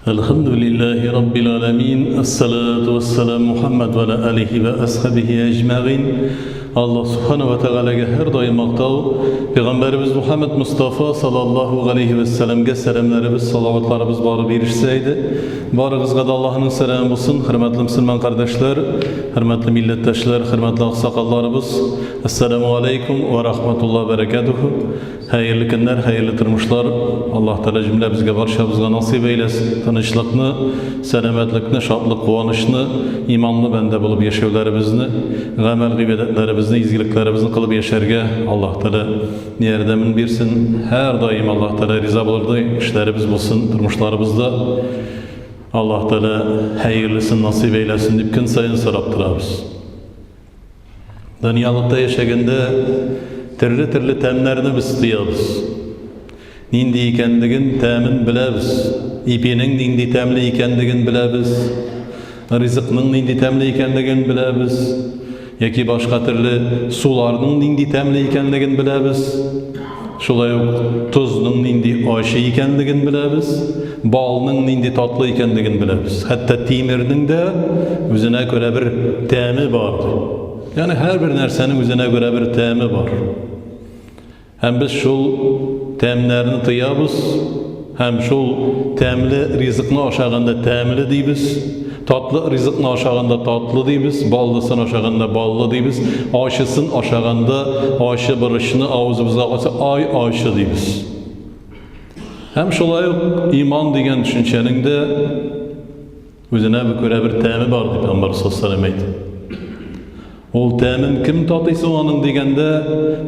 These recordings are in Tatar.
Әлхәмдүлилләһи раббил аламин, әссалату вәссәлам Мухаммад ва аля алихи ва асхабихи әҗмәгыйн. Аллаһ субхана ва тәгаләгә һәрдаим мактау, Пәйгамбәребез Мухаммад Мустафа саллаллаһу галәйһи вәссәламгә сәламнәребез, салаватларыбыз барып ирешсә иде. Барыгызга да Аллаһның сәламе булсын, хөрмәтле мөселман кардәшләр, хөрмәтле милләттәшләр, хөрмәтле аксакалларыбыз. Әссәламу алейкум ва рахматуллаһи ва бәрәкәтүһү. Хәерле көннәр, хәерле тормышлар Аллаһ Тәгалә җөмләбезгә, барчабызга насыйп әйләсен. Тынычлыкны, сәламәтлекне, шатлык, куанычны, иманлы бәндә булып яшәүләребезне, гамәл гыйбадәтләребезне, изгелекләребезне кылып яшәргә Аллаһ Тәгалә ярдәмен бирсен. Һәрдаим Аллаһ Тәгалә риза булырдай эшләребез булсын тормышларыбызда. Аллаһ Тәгалә хәерлесен насыйп әйләсен дип көн саен сорап торабыз. Дөньялыкта яшәгәндә төрле-төрле тәмнәрне без тоябыз. Нинди икәнлеген, тәмен беләбез. Ипинең нинди тәмле икәнлеген беләбез. Ризыкның нинди тәмле икәнлеген беләбез. Яки башка төрле суларның нинди тәмле икәнлеген беләбез. Шулай ук тозның нинди ачы икәнлеген беләбез, балның нинди татлы икәнлеген беләбез. Хәтта тимернең дә үзенә күрә бер тәме бар. Ягъни һәрбер нәрсәнең үзенә күрә бер тәме бар. Һәм без шул тәмнәрне тоябыз, һәм шул тәмле ризыкны ашаганда тәмле дибез, татлы ризыкны ашаганда татлы дибез, баллысын ашаганда баллы дибез, ачысын ашаганда ачы борычны авызыбызга куйса, ай ачы дибез. Һәм шулай ук иман дигән төшенчәнең дә Үзенә күрә бер тәме бар, дип Пәйгамбәр саллаллаһу әйтте. Ул тәмен кем татый соң аның дигәндә,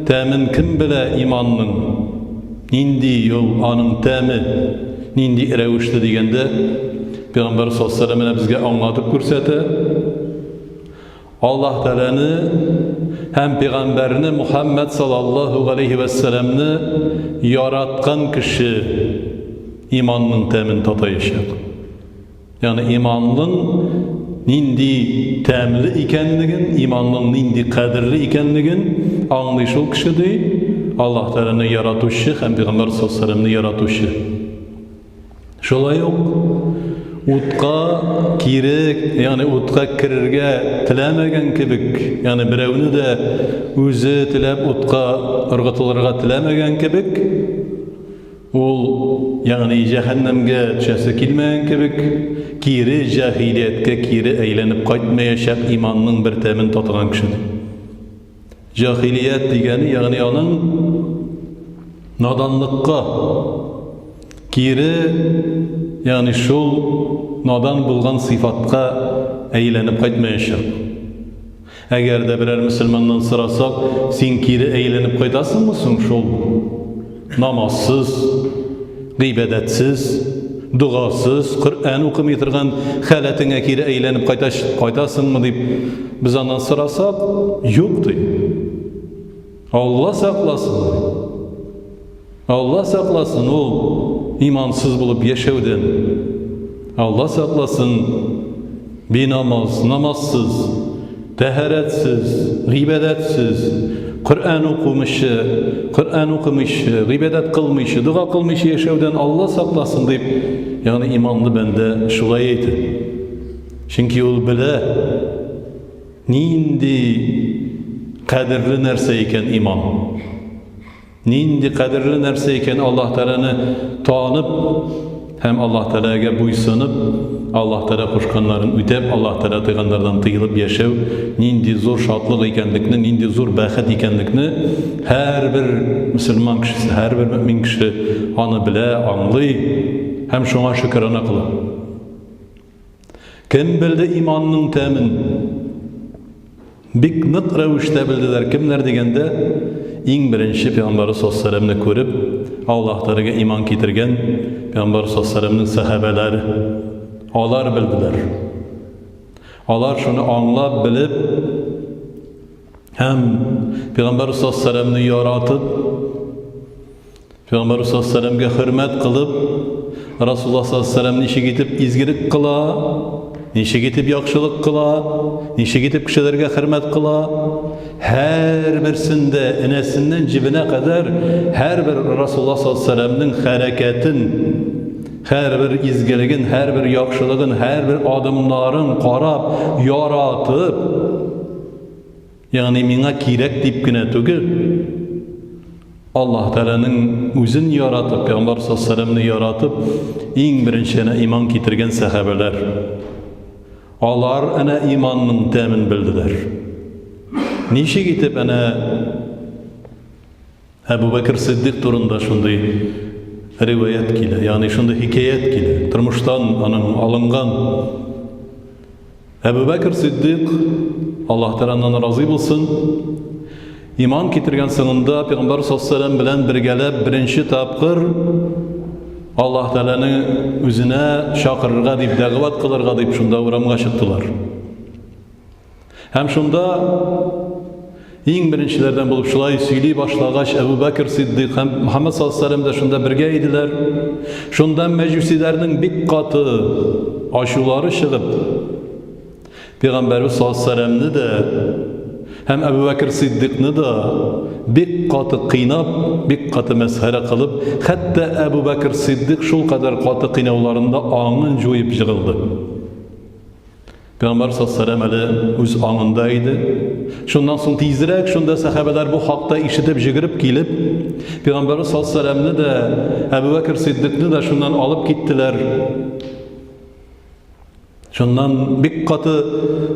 тәмен кем белә иманның? Нинди ул аның тәме? Нинди рәвешле дигәндә, Пәйгамбәр саллаллаһу алейһи безгә аңлатып күрсәтә. Аллаһ Тәгаләне һәм пәйгамбәрне Мухаммад саллаллаһу алейһи вәссәламне яраткан кеше иманның тәмен татаячак. Ягъни иманның нинди тәмле икәнлеген, иманның нинди кадерле икәнлеген аңлый шул кеше ди, Аллаһ Тәгаләне яратучы һәм Пәйгамбәр саллаллаһу алейһи яратучы. Шулай ук утка кире, ягъни утка керергә теләмәгән кебек, ягъни берәүне дә үзе теләп утка ыргытылырга теләмәгән кебек, Ул, ягъни җәһәннәмгә төшәсе килмәгән кебек, кире җаһилияткә кире әйләнеп кайтмаячак иманның бер тәмен татыган кеше. Җаһилият дигәне, ягъни аның наданлыкка кире, ягъни шул надан булган сыйфатка әйләнеп кайтмаячак. Әгәр дә берәр мөселманнан сорасак, син кире әйләнеп кайтасыңмы соң шул намазсыз, гыйбадәтсез, догасыз, Коръән укымый торган халәтеңә кире әйләнеп кайтасыңмы дип без аннан сорасак, юк ди. Алла сакласын. Алла сакласын ул имансыз булып яшәүдән. Алла сакласын бинамаз, намазсыз, тәһарәтсез, гыйбадәтсез, Коръән укымыйча, Коръән укымыйча, гыйбадәт кылмыйча, дога кылмыйча яшәүдән Алла сакласын дип, ягъни иманлы бәндә шулай әйтә. Чөнки ул белә, нинди кадерле нәрсә икән иман. Нинди кадерле нәрсә икән Аллаһ Тәгаләне танып һәм Аллаһ Тәгаләгә буйсынып, Аллаһ Тәгалә кушканнарын үтәп, Аллаһ Тәгалә тыйганнардан тыелып яшәү нинди зур шатлык икәнлекне, нинди зур бәхет икәнлекне һәрбер мөселман кешесе, һәрбер мөмин кеше аны белә, аңлый һәм шуңа шөкерана кыла. Кем белде иманның тәмен? Бик нык рәвештә белделәр. Кемнәр дигәндә, иң беренче Пәйгамбәр саллаллаһу күреп, Аллаһ Тәгаләгә иман китергән Пәйгамбәр саллаллаһу сәхабәләре. Алар белделәр. Алар шуны аңлап, белеп һәм Пәйгамбәр саллаллаһу яратып, Пәйгамбәр саллаллаһу хөрмәт кылып, Расулуллаһ саллаллаһу ничек итеп изгелек кыла, ничек итеп яхшылык кыла, ничек итеп кешеләргә хөрмәт кыла, һәрберсендә энәсеннән җебенә кадәр һәрбер Расулуллаһ саллаллаһу хәрәкәтен, Һәрбер изгелеген, һәрбер яхшылыгын, һәрбер адымнарын карап, яратып, ягъни миңа кирәк дип кенә түгел, Аллаһ Тәгаләнең үзен яратып, Пәйгамбәр саллаллаһу яратып, иң беренче әнә иман китергән сәхабәләр. Алар әнә иманның тәмен белделәр. Ничек итеп әнә Әбу Бәкер Сиддик турында шундый риваять килә, ягъни шундый хикәят килә, тормыштан аның алынган. Әбу Бәкер Сиддик, Аллаһ Тәгалә аннан разый булсын, иман китергән соңында Пәйгамбәр саллаллаһу белән бергәләп беренче тапкыр Аллаһ Тәгаләне үзенә чакырырга дип, дәгъват кылырга дип шунда урамга чыктылар. Һәм шунда иң беренчеләрдән булып шулай сөйли башлагач, Әбу Бәкер Сиддыйк һәм Мөхәммәд саллаллаһу алейһи дә шунда бергә иделәр. Шунда мәҗүсиләрнең бик каты ачулары чыгып, Пәйгамбәрбез саллаллаһу алейһи дә һәм Әбу Бәкер Сиддыйкны да бик каты кыйнап, бик каты мәсхәрә кылып, хәтта Әбу Бәкер Сиддыйк шул кадәр каты кыйнауларында аңын җуеп җыгылды. Пәйгамбәр саллаллаһу әле үз аңында иде. Шуннан соң тизрәк шунда сәхабәләр бу хакта ишетеп җигереп килеп, Пәйгамбәр саллаллаһу дә, Әбу Бәкр Сиддикны да шуннан алып киттеләр. Шуннан бик каты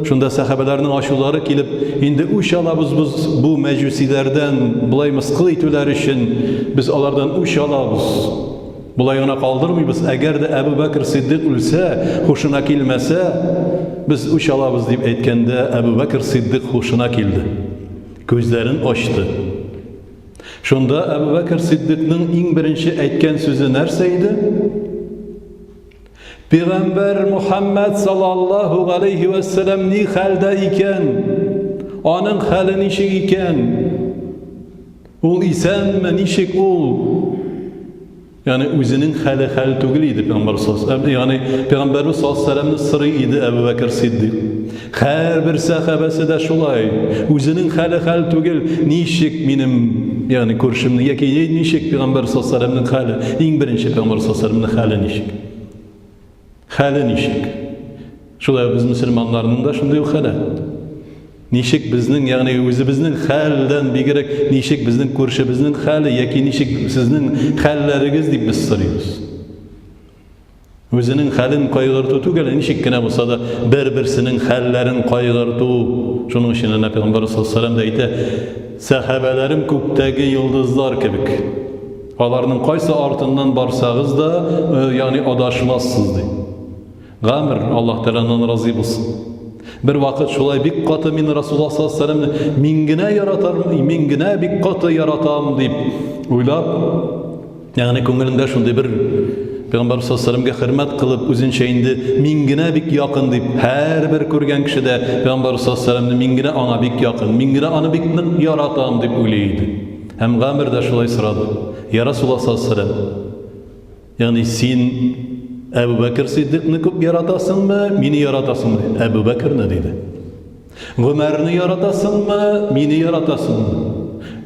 шунда сәхабәләрнең ачулары килеп, инде үч алабыз без бу мәҗүсиләрдән, болай мыскыл итүләр өчен без алардан үч алабыз. Болай гына калдырмыйбыз, әгәр дә Әбу Бәкр Сиддыйк үлсә, һушына килмәсә, без үч алабыз дип әйткәндә, Әбу Бәкр Сиддыйк һушына килде. Күзләрен ачты. Шунда Әбу Бәкр Сиддыйкның иң беренче әйткән сүзе нәрсә иде? Пәйгамбәр Мухаммад саллаллаһу алейхи ва саллям ни хәлдә икән? Аның хәле ничек икән? Ул исәнме, ничек ул? Ягъни үзенең хәле хәл түгел иде пәйгамбәр саллаллаһу ягъни пәйгамбәрбез саллаллаһу алейһи сорый иде Әбу Бәкер Сиддик. Һәрбер сәхабәсе дә шулай. Үзенең хәле хәл түгел, ничек минем, ягъни күршемнең яки ничек пәйгамбәр саллаллаһу алейһи хәле, иң беренче пәйгамбәр саллаллаһу алейһи хәле ничек? Хәле ничек? Шулай без мөселманнарның да шундый ук хәле. Ничек безнең, ягъни үзебезнең хәлдән бигрәк, ничек безнең күршебезнең хәле яки ничек сезнең хәлләрегез дип без сорыйбыз. Үзенең хәлен кайгырту түгел, ничек кенә булса да бер-берсенең хәлләрен кайгырту. Шуның өчен әнә Пәйгамбәр саллаллаһу алейһи дә әйтә, сәхабәләрем күктәге йолдызлар кебек. Аларның кайсы артыннан барсагыз да, э, ягъни адашмассыз ди. Гамир, Аллаһ Тәгалә аннан разый булсын. Бер вакыт шулай бик каты мин Расулуллаһ саллаллаһу алейһи вәсәлләмне мин генә яратам, мин генә бик каты яратам дип уйлап, ягъни күңелендә шундый бер Пәйгамбәр саллаллаһу алейһи хөрмәт кылып, үзенчә инде мин генә бик якын дип, һәрбер күргән кеше дә Пәйгамбәр саллаллаһу алейһи мин генә аңа бик якын, мин генә аны бик нык яратам дип уйлый иде. Һәм Гамир дә шулай сорады. Я Расулуллаһ саллаллаһу алейһи вәсәлләм, ягъни син Әбу Бәкер Сиддикны күп яратасыңмы, мине яратасыңмы? Әбу Бәкерне диде. Гомәрне яратасыңмы, мине яратасыңмы?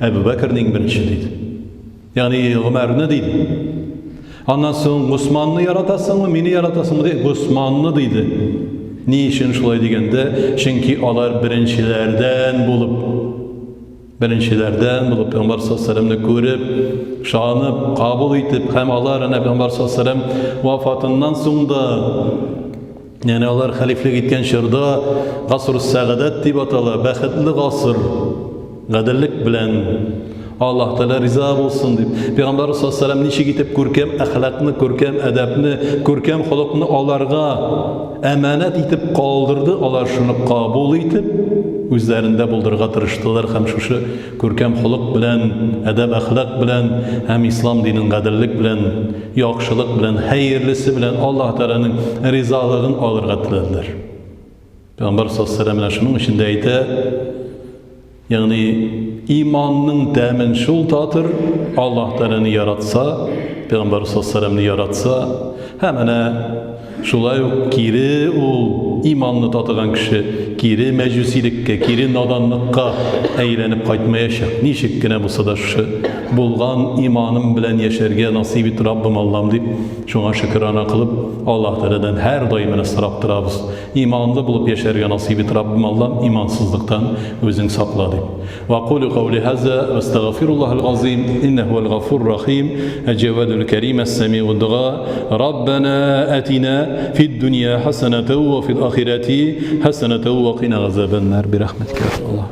Әбу Бәкерне иң беренче диде. Ягъни Гомәрне диде. Аннан соң Госманны яратасыңмы, мине яратасыңмы диде. Госманны диде. Ни өчен шулай дигәндә, чөнки алар беренчеләрдән булып Беренчеләрдән булып Пәйгамбәр саллаллаһу күреп, ышанып, кабул итеп һәм алар әнә Пәйгамбәр саллаллаһу вафатыннан соң да ягъни алар хәлифлек иткән чорда гаср сәгадәт дип атала, бәхетле гасыр, гаделлек белән Аллаһ Тәгалә риза булсын дип. Пәйгамбәр саллаллаһу ничек итеп күркәм әхлакны, күркәм әдәпне, күркәм холыкны аларга әманәт итеп калдырды, алар шуны кабул итеп, үзләрендә булдырырга тырыштылар һәм шушы күркәм холык белән, әдәп-әхлак белән һәм ислам динен гаделлек белән, яхшылык белән, хәерлесе белән Аллаһ Тәгаләнең ризалыгын алырга теләделәр. Пәйгамбәр саллаллаһу алейһи ва шуның өчен дә әйтә, ягъни иманның тәмен шул татыр, Аллаһ Тәгаләне яратса, Пәйгамбәр саллаллаһу алейһи яратса, һәм әнә Шулай ук кире ул иманны татыган кеше кире мәҗүсилеккә, кире наданлыкка әйләнеп кайтмаячак. Ничек кенә булса да шушы булган иманым белән яшәргә насыйп ит, Раббым Аллам дип, шуңа шөкерана кылып, Аллаһ Тәгаләдән һәрдаим менә сорап торабыз. Иманлы булып яшәргә насыйп ит, Раббым Аллам, имансызлыктан үзең сакла дип. وأقول قولي هذا واستغفر الله العظيم إنه هو الغفور الرحيم الجواد الكريم السميع الدعاء ربنا آتنا في الدنيا حسنة وفي الآخرة حسنة وقنا عذاب النار برحمتك يا الله.